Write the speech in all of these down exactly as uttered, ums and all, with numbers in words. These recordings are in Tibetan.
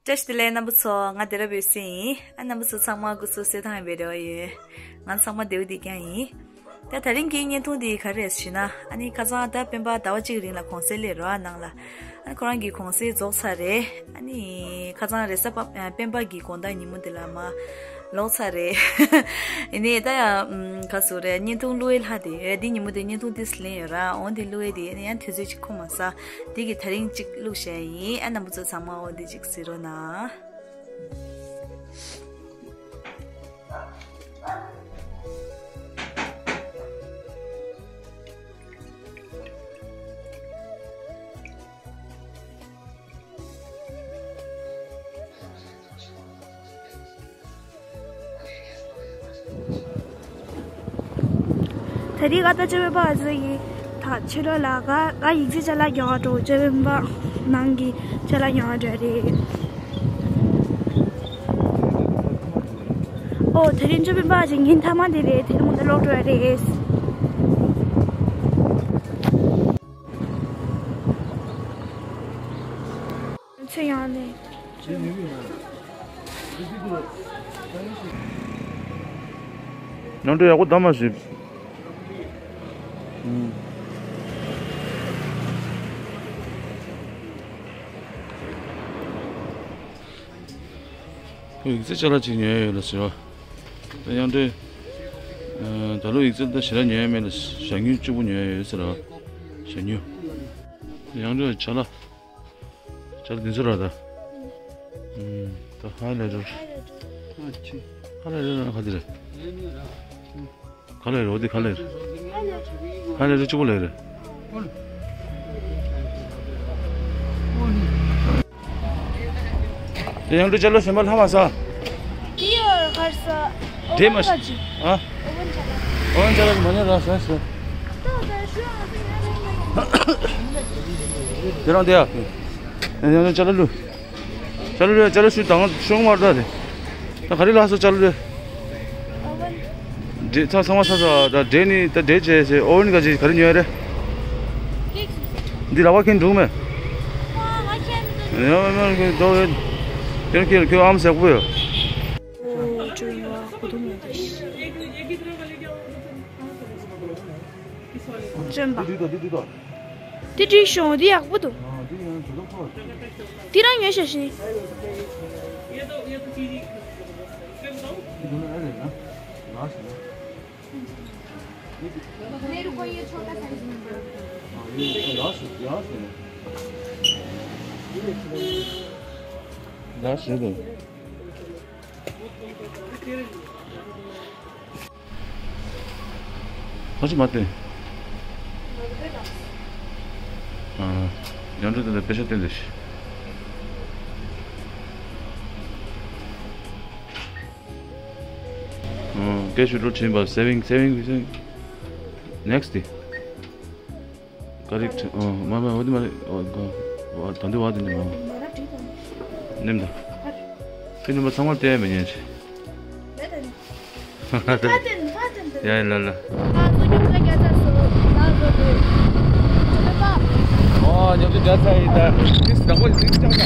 བཀྲ་ཤིས་བདེ་ལེགས་རྣམ་པ་ཚོ། ང་བདེ་རབ་འོད་ཟེར་ཡིན། ཨ་རྣམ་པ་ཚོ་ཚང་མ་སྐུ་གཟུགས་གསལ་ཐང་ཡིན་པའི་རེ་བ་ཡོད། ང་ཚང་མ་བདེ་པོ་བདེ་རྐྱང་ཡིན། ད་དེ་རིང་གི་བརྙན་ཐུང་འདི་ག་རེ་རེད་ཟེར་ན། ཨ་ནི་ཁ་སང་ད་སྤེན་པ་ཟླ་བ་གཅིག་རིང་ལ་གུང་སེང་སླེབས་རེད་པ་ནང་ལ། ཨ་ནི་ཁོ་རང་གི་གུང་སེང་རྫོགས་ཚར་རེད། ཨ་ནི་ཁ་སང་རེས་གཟའ་པ་སྤེན་པ་གི་དགོང་དག་ཉིན་མོ་འདི་ལ་མར་ལོག་ཚར་རེད། ཡིན་ནའི་ད་ཡང་ག་ཟེར་རེད། བརྙན་ཐུང་བླུག་ཡས་ལྷག་དེ་འདི་ཉིན་མོ་དེ་བརྙན་ཐུང་ཏོག་ཙམ་ལེན་ཡོད་ར། འོ་འདི་བླུག་ཡས་དེ་ཡང་དུས་ཚོད་ཅིག་ཁོམ་མ་སོང་། འདི་གི་དེ་རིང་ཅིག་བླུགས་བཞག་ཡིན། ཨ་རྣམ་པ་ཚོ་ཚང་མ་འོ་འདི་ཅིག་གཟིགས་རོགས་གནང་། ད་རེས་ང་དང་ཅོ་པན་པ་ཨ་ཙི་ཡིས་ད་ཕྱི་ལོགས་ལ་ང་ང་ཡིག་ཚད་ཅ་ལག་རྒྱག་འགྲོ། ཅོ་པན་པ་ནང་གི་ཅ་ལག་རྒྱག་འགྲོ་རེད། ཨོ་དེ་རིང་ཅོ་པན་པ་ཨ་ཙི་ཉིན་མཐའ་མ་དེ་རེད། དེ་རིང་ང་ད་ལོག་འགྲོ་ཡ་རེད། ཚེ་ཡང་ནས། ནང་དུ་ཡག་པོ་བསྡམས་མ་ཞིག་ཡིག་ཚད་ཅ་ལག་ཅིག་ཉོས་ཡོད་ལ་ཟེར་བ། ད་ཡང་དེ། ད་ལོ་ཡིག་ཚད་ད་ཞེ་དྲག་ཉོས་མེད་ལ་ཞག་ཉུང་གཅིག་པོ་ཉོས་ཡོད་ཟེར་བ། ཞག་ཉུང་། ཡང་དེ་ཅ་ལག་ཅ་ལག་འདི་ཚོ་ར་ད། ད་ཧ་ལས་ར། ཧ་ལས་ར་ག་དེ་རེད། ག་ལེར་འོ་དེ་ག་ལེར། ག་ལེར་གཅིག་པོ་ལེར། དེ་ཡང་དུ་ཅ་ལོ་སེམས་པ་ལྷ་མ་ས། དེ་ཡོད་གར་ས། དེ་མ་ཨ། ཨོ་ཝན་ཅ་ལག་མ་ཉོ་ར་ས་ས། དེ་རང་དེ་ཡ། ཡང་དུ་ཅ་ལོ་ལུ། ཅ་ལོ་རེ་ཅ་ལོ་ཤུ་དང་ཤོང་མར་ད་རེ། ད་ག་རེ་ལ་སོ་ཅ་ལོ་རེ། འདྲེ་ཚ་ཚང་མ་ཚ་ཚ་ད་འདྲེ་ནི་ད་འདྲེ་བྱས་བྱས་ཨོ་ཝན་ག་ཅི་ག་རེ་ཉོས་རེ། འདི་ལ་བ་ཁེན་འདུག་མེ། ཡ་མ་ཁེན་འདུག་ཁེན་ཁེན་ཁེན་ཨམ་སེག་པོ་ཡོད། ཨོ་ཅོ་ཡ་ཁོ་ཐུང་མེད་དེ། ཅོན་པ། དེ་འགྲིག་ཤོང་། དེ་ཡག་པོ་འདུག་དེ་རང་ཉོས་ཤག་ཤིང་། मेरे को ये छोटा साइज में बड़ा। ཁ་ཅིག་མ་བསྟན། ཨ། ཡང་འགྲོ་དེ་འདྲ་དཔེ་ཆ་བསྟན་དེ་ཤི། ཨ། སྐད་ཤུགས་འགྲོ་ཕྱིན་པ་saving saving saving next དེ། ཀ་རིག་ཨ། མ་མ་འོ་དེ་མ་རེད། ཨོ་ག་ཨོ་ད་འདི་བ་དེ་ནི་མ། ནེམ་ད། ཁྱེད་ནི་མ་ཚང་མ་བལྟས་མི་ཉན་ཆེ། ཡ་ཡ་ལ་ལ། ཨོ་ཉམས་ཆུ་རྒྱ་ཚ་ཡིན་ད། ཏིས་དང་པོ་ཡིན་ཅང་ད།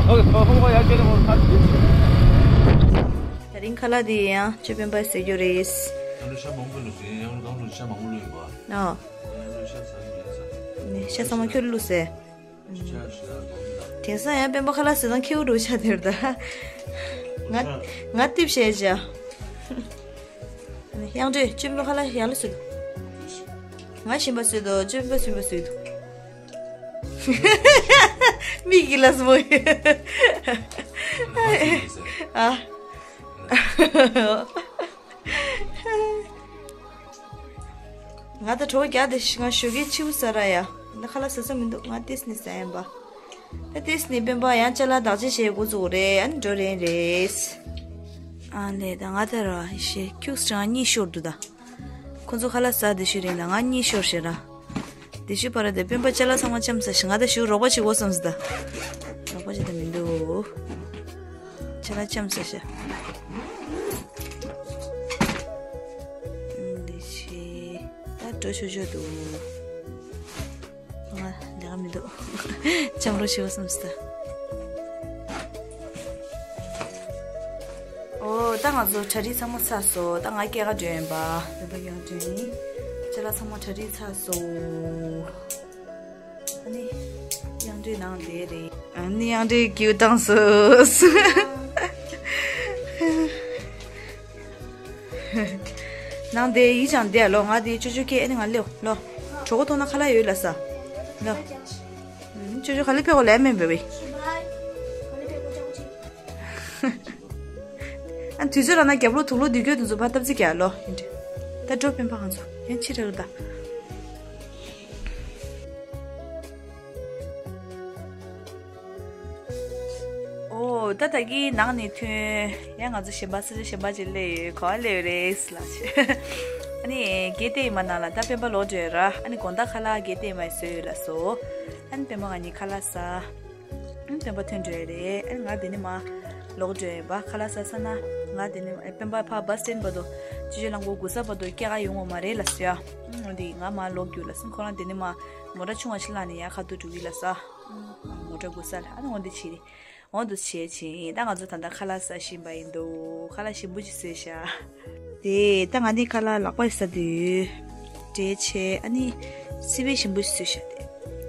ཁོང་ཁོང་ཁོང་ཡ་ཁྱེད་ནི་ཁོང་ཁ་ཏིས། དེ་རིང་ཁ་ལག་དེ་ཡང་ཅོ་པན་པ་ཟེར་རྒྱུ་རེད། ཡང་ལུས་ཤ་མང་པོ་ལུས་ཟིན། ཡང་ལུས་གང་ལུས་ཤ་མང་པོ་ལུས་ཡིན་པ། ཨོ། ཡང་ལུས་ཤ་ཟ་ཡིན་ཟ། ནི་ཤ་ཚང་མ་ཁྱོད་ལུས་ཟེར། དེང་སང་ཡང་སྤེན་པ་ཁ་ལག་ཟས་སྟངས་ཁྱེའུ་འགྲོ་ཤ་དེར་ད། ང་ང་ཏིབ་བྱས་བྱ། དབྱངས་སྒྲོན་ཅོན་པ་ཁ་ལག་ཡག་ལ་ཟོས་འདུག་ང་ཞིམ་པ་ཟོས་འདུག་ཅོན་པ་ཞིམ་པ་ཟོས་འདུག་མིག་གི་ལ་སོ། ཨ། ང་ད་གྲོགས་རྒྱག་དེ་ཤི་ང་ཞོགས་ཀས་ཕྱིའུ་ཟ་ར་ཡ། ང་ཁ་ལག་ཟ་ས་མི་འདུག་ང་ཏིས་ནི་ཟ་ཡིན་པ། ད་ཏིས་ནི་སྤེན་པ་ཡང་ཅ་ལག་བདག་གཅེས་བྱེད་འགོ་བཙུགས་རེད། ཨ་ནི་འགྲོ་རན་རེད། ཨ་ལས་ད་ང་ད་ར་ཤེ་ཁྱུགས་ཅང་གཉིད་ཤོར་འདུག་ད། ཁོ་ཚོ་ཁ་ལག་ཟ་དེ་ཤི་རན་ད་ང་གཉིད་ཤོར་ཤེ་ར། དེ་ཤི་པ་ར་དེ་སྤེན་པ་ཅ་ལག་ཚང་མ་ཅམ་ཟ་ཤི་ང་ད་ཤི་རོགས་པ་བྱེད་དགོས་བསམ་ཟི་ད། རོགས་པ་བྱེད་ད་མི་འདུག་ཅ་ལག་ཅམ་ཟ་ཤི། འདི་ཤི། ད་འགྲོ་ཆོག་ཆོག་འདུག་ང་ལས་ མི་འདུག་ལྕང་རོ་ཞེས་པ་བསམ་སྟེ། ཨོ། ད་ང་ཚོ་གྲ་སྒྲིག་ཚང་མ་ཚར་སོང་། ད་ང་སྐྱེལ་ག་འགྲོ་ཡིན་པ། སྤེན་པ་སྐྱེལ་ག་འགྲོ་ཡིན། ཅ་ལག་ཚང་མ་གྲ་སྒྲིག་ཚར་སོང་། ཨ་ནི་དབྱངས་སྒྲོལ་ནང་དེ་རེད། ཨ་ནི་དབྱངས་སྒྲོལ་གྱིས་བཏང་སོང་། ནང་དེ་ཡིག་ཅང་དེ་ལོ། ང་དེ་ཅོ་ཅོ་སྐད་ཨ་ནི་ང་ལེའོ་ལོ། གྲོད་ཁོག་ལྟོགས་ན་ཁ་ལག་ཡོད་ལ་ས། ལོ། ཅོ་ཅོ་ག་ལེ་ཕེ་གོ་ལེ་མེན་བེ་བེ། ཨ་དུས་ཚོད་རག་ན་རྒྱབ་ལོགས་དུག་ལོགས་འདི་སྐྱོད་དུ་འཛུགས་ཕ་སྟབས་ཚིག་ག་ལོ། ཡིན་དྲི། ད་འགྲོ་སྤེན་པ་ང་ཚོ་ཡང་ཕྱི་དྲགས་ད། ཨོ། ད་ད་གིན་ནང་ནས་ཐོན། ཡང་ང་ཚོ་གཞན་པ་སི་ལི་གཞན་པ་ཅིག་སླེབས་ཡོད། ག་པར་སླེབས་ཡོད་རེད་ལ། ཨ་ནི་གེ་ཏེ་མ་ནང་ལ་ད་སྤེན་པ་ལོག་འགྲོ་ཡོད་ར། ཨ་ནི་དགོང་དག་ཁ་ལག་གེ་ཏེ་མ་བཟོས་ཡོད་ལ་སོ། ཨ་ནི་སྤེན་པ་ང་གཉིས་ཁ་ལག་ཟ། ཨ་ནི་སྤེན་པ་ཐོན་འགྲོ་ཡོད་རེད། ཨ་ནི་ང་དེ་ནས་མ་ལོག་འགྲོ་ཡོད་པ། ཁ་ལག་ཟ་ས་ན་ང་དེ་ནས་སྤེན་པ་ཕ་བ་སི་སི་ཊེན་བར་དུ་ཅི་ཅི་རླངས་འཁོར་སྒུག་ས་བར་དུ་སྐྱེལ་ག་ཡོང་བ་མ་རེད་ལ་སོ་ཡ། ཨ་ནི་འོ་དེ་ང་མ་ལོག་རྒྱུ་ལ་སོ། ཁོ་རང་དེ་ནས་མ་མོ་ཊ་ཆུང་བ་ཞིག་བླངས་ནས་ཡར་ཁ་ཐུག་འགྲོ་གི་ལ་ས། མོ་ཊ་སྒུག་ས་ལ་ཨ་ནི་འོ་འདི་བྱེད་རེད། འོ་འདུག་བྱས་ཕྱིན། ད་ང་ཚོ་ད་ལྟ་ཁ་ལག་ཟ་བཞིན་པ་ཡིན་འདུག་ཁ་ལག་ཞིམ་པོ་ཞིག་བཟོས་ཤག་དེ་ད་ང་ནི་ཁ་ལག་ལག་པ་ཟ་དུས་འབྲས་ཆེ། ཨ་ནི་སི་པན་ཞིམ་པོ་ཞིག་བཟོས་ཤག་དེ།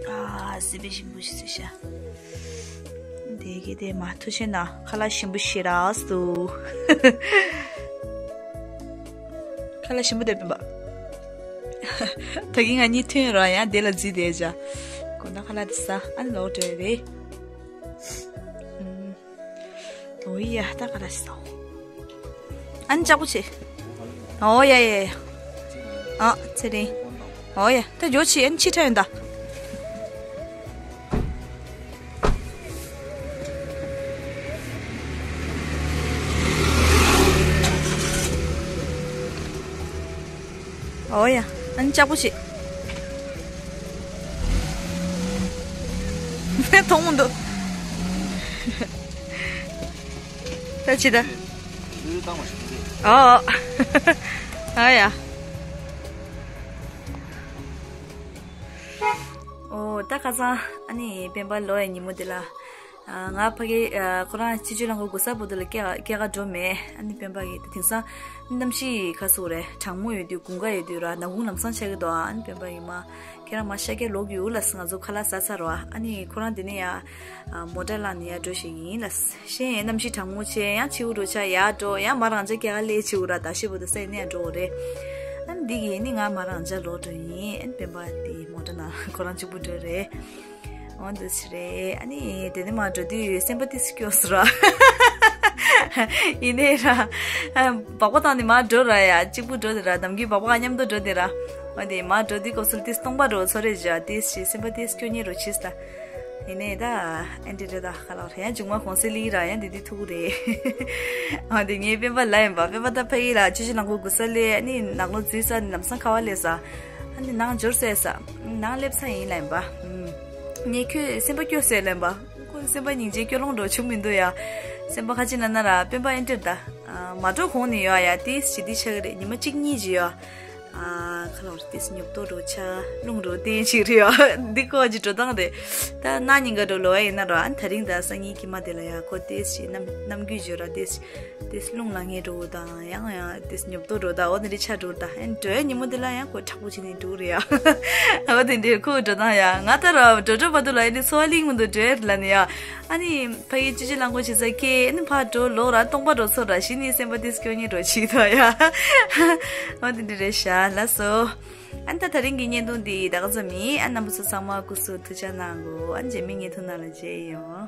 ཨ་སི་པན་ཞིམ་པོ་ཞིག་བཟོས་ཤག་དེ་གི་དེ་མ་ཐུག་ཤེ་ན་ཁ་ལག་ཞིམ་པོ་ཞིག་རག་སོང་། ཁ་ལག་ཞིམ་པོ་དེ་སྤེན་པ། ད་གིན་ང་གཉིས་ཐོན་ར་ཡང་དེ་ལ་འཛུལ་བསྡད་བྱ། དགོང་དག་ཁ་ལག་དེ་ཟ། ཨ་ནི་ལོག་འགྲོ་ཡ་རེད། ཨོ་ཡ་ད་ག་ར་ཞིག་དང་། ཨ་ནི་ལྕགས་པོ་ཆེ། ཨོ་ཡ་ཡ་ཡ། ཨ་ཚེ་རིང་། ཨོ་ཡ་ད་འགྱོ་ཆེ། ཨ་ནི་ཕྱི་ཁྲ་ཡོད་ད། ཨོ་ཡ། ཨ་ནི་ལྕགས་པོ་ཞིག་མཐོང་མི་འདུག་ད་ཅི་ད། ཨོ། ཨ་ཡ། ཨོ་ད་ཁ་སང་ཨ་ནི་སྤེན་པ་ལོག་ཡ་ཉིན་མོ་དེ་ལ། ང་ཕ་གི་ཁོ་རང་ཆེ་ཆུང་རླངས་འཁོར་སྒུག་ས་བར་དུ་ལ་སྐྱེལ་སྐྱེལ་ག་འགྲོ་མེད། ཨ་ནི་སྤེན་པ་གིས་དེང་སང་གནམ་གཤིས་ག་ཟེར་རེད། གྲང་མོ་ཡོད་དུས་དགུན་ཁ་ཡོད་དུས་ར་ནམ་གུང་ལམ་སང་ཆགས་ཀྱི་འདུག་ཨ་ནི་སྤེན་པ་གིས་མ་ཁྱེད་རང་མ་ཤར་རྒྱག་ལོག་ཡོད་ལ་ང་ཚོ་ཁ་ལག་ཟ་ཚར་རོ། ཨ་ནི་ཁོ་རང་དེ་ནས་ཡ་མོ་ཊ་བླངས་ནས་ཡ་འགྲོ་ཞིག་ཡིན་ལ། གཞན་གནམ་གཤིས་གྲང་མོ་བྱས་ཡང་ཕྱི་དྲོ་ཆ་ཡར་འགྲོ་ཡང་མ་རང་ཅག་སྐྱེལ་ག་སླེབས་ཕྱི་དྲོ་ར་ད་ཤི་བོ་དུ་ས་ཡིན་ནས་ཡ་འགྲོ་རེད། ཨ་ནི་འདི་གིས་ནི་ང་མ་རང་ཅག་ལོག་འགྲོ་ཡིན། ཨ་ནི་སྤེན་པ་དེ་མོ་ཊ་ནང་ཁོ་རང་གཅིག་པུ་འགྲོ་རེད། འོ་འདུག་ཟེར་རེད། ཨ་ནི་དེ་ནས་མར་འགྲོ་དུས་སེམས་པ་ཏིས་སྐྱོ་སོང་ར། ཡིན་ནའི་ར། སྦག་སྦག་བཏང་ནས་མར་འགྲོ་ར་ཡ། གཅིག་པུ་འགྲོ་དེ་ར་ནམ་རྒྱུན་སྦག་སྦག་མཉམ་དུ་འགྲོ་དེ་ར། འོ་དེ་མར་འགྲོ་དུས་སྐབས་སུ་ཏིས་སྟོང་པ་འགྲོ་ཚོར་རེད་བྱ། ཏིས་ཞེས་སེམས་པ་ཏིས་སྐྱོ་ཉེ་རུ་ཕྱིས་ད། ཡིན་ནའི་ད། ཨེ་འདྲི་རེད་ད་ཁ་ལག་རེད་ཡ། མཇུག་མ་གོང་སེ་ལི་ར་ཡ་འདི་དུས་ཐུག་གི་རེད། འོ་དེ་ངའི་སྤེན་པ་ལ་ཡིན་པ། སྤེན་པ་ད་ཕ་གི་ལ་ཆུ་ཆུ་ནང་ཁུལ་སྒུག་ས་སླེབས། ཨ་ནི་ནང་ལོགས་འཛུལ་ས་ནི་ལམ་སང་ཁ་བ་སླེབས་ས། ཨ་ནི་ནང་འབྱོར་སོང་ས། ནང་སླེབས་ཚར་ཡིན་ལབ་ཡིན་པ། ངས་ཁྱོད་སེམས་པ་སྐྱོ་སོང་ལབ་ཡིན་པ། ཁོ་སེམས་པ་སྙིང་རྗེ་སྐྱོ་ལོང་འགྲོ་བྱུང་མི་འདུག་ཡ། སེམས་པ་ཁ་ཅིག་ན་ན་ར་སྤེན་པ་ཨེ་འདྲི་ད། མ་འགྲོ་གོང་ནས་ཡོད་ཡ་ཏིས་ཞི་ཏི་ཆགས་ཀྱི་རེད། ཉི་མ་གཅིག་གཉིས་ཀྱི་ཡོད། ཁ་ལོར་ཏིས་ཉོབ་ཏོ་འགྲོ་ཆ་རླུང་འགྲོ་བསྟན་ཞིག་རེད་ཡ། འདི་ཁོ་ཅི་འགྲོ་སྟངས་རེད། ད་ན་ཉིན་ག་འགྲོ་ལོ་ཡ་ཡིན་ན་ར་ཨ་ནི་ད་རིང་ད་སང་ཉིན་ཀྱི་མ་དེ་ལ་ཡ་ཁོ་ཏིས་ཞི་ནམ་ནམ་རྒྱུན་བརྗོད་ར་ཏིས། དེས་རླུང་ལངས་ངེས་འགྲོ་དང་ཡང་ཡང་དེས་ཉོབ་ཏོ་འགྲོ་དང་འོ་དེ་འདྲའི་ཆ་འགྲོ་དང་ཨེ་འགྲོ་ཡ་ཉིན་མོ་དེ་ལ་ཡང་ཁོ་དྲག་པོ་བྱས་ནས་འགྲོ་རེད་ཡ། འོ་དེ་འདྲའི་ཁོ་འགྲོ་དང་ཡ་ང་ད་ར་འགྲོ་འགྲོ་བར་དུ་ལ་ཨེ་ནི་འཚོ་བ་གླིང་མི་འདུག་འགྲོ་ཡ་ལ་ནི་ཡ། ཨ་ནི་ཕ་གི་ཅི་ཅི་ལང་གོ་བྱེད་ས་ཁེ་ཨེ་ནི་ཕ་འགྲོ་ལོག་ར་སྟོང་པ་འགྲོ་ཚོ་ར་ཞི་ནི་སེམས་པ་དེས་སྐྱོ་ཉེ་འགྲོ་ཆིག་ཐོ་ཡ། འོ་དེ་འདྲ་རེད་ཤ་ལ་སོ། ཨ་ནི་ད་ད་རིང་གི་བརྙན་ཐུང་འདི་ད་ག་ཙམ་ཡིན། ཨ་རྣམ་པ་ཚོ་ཚང་མ་སྐུ་གཟུགས་ཐུགས་ཅག་གནང་གོ་ཨ་ནི་རྗེས་མའི་བརྙན་ཐུང་ནང་ལ་མཇལ་ཡོང་།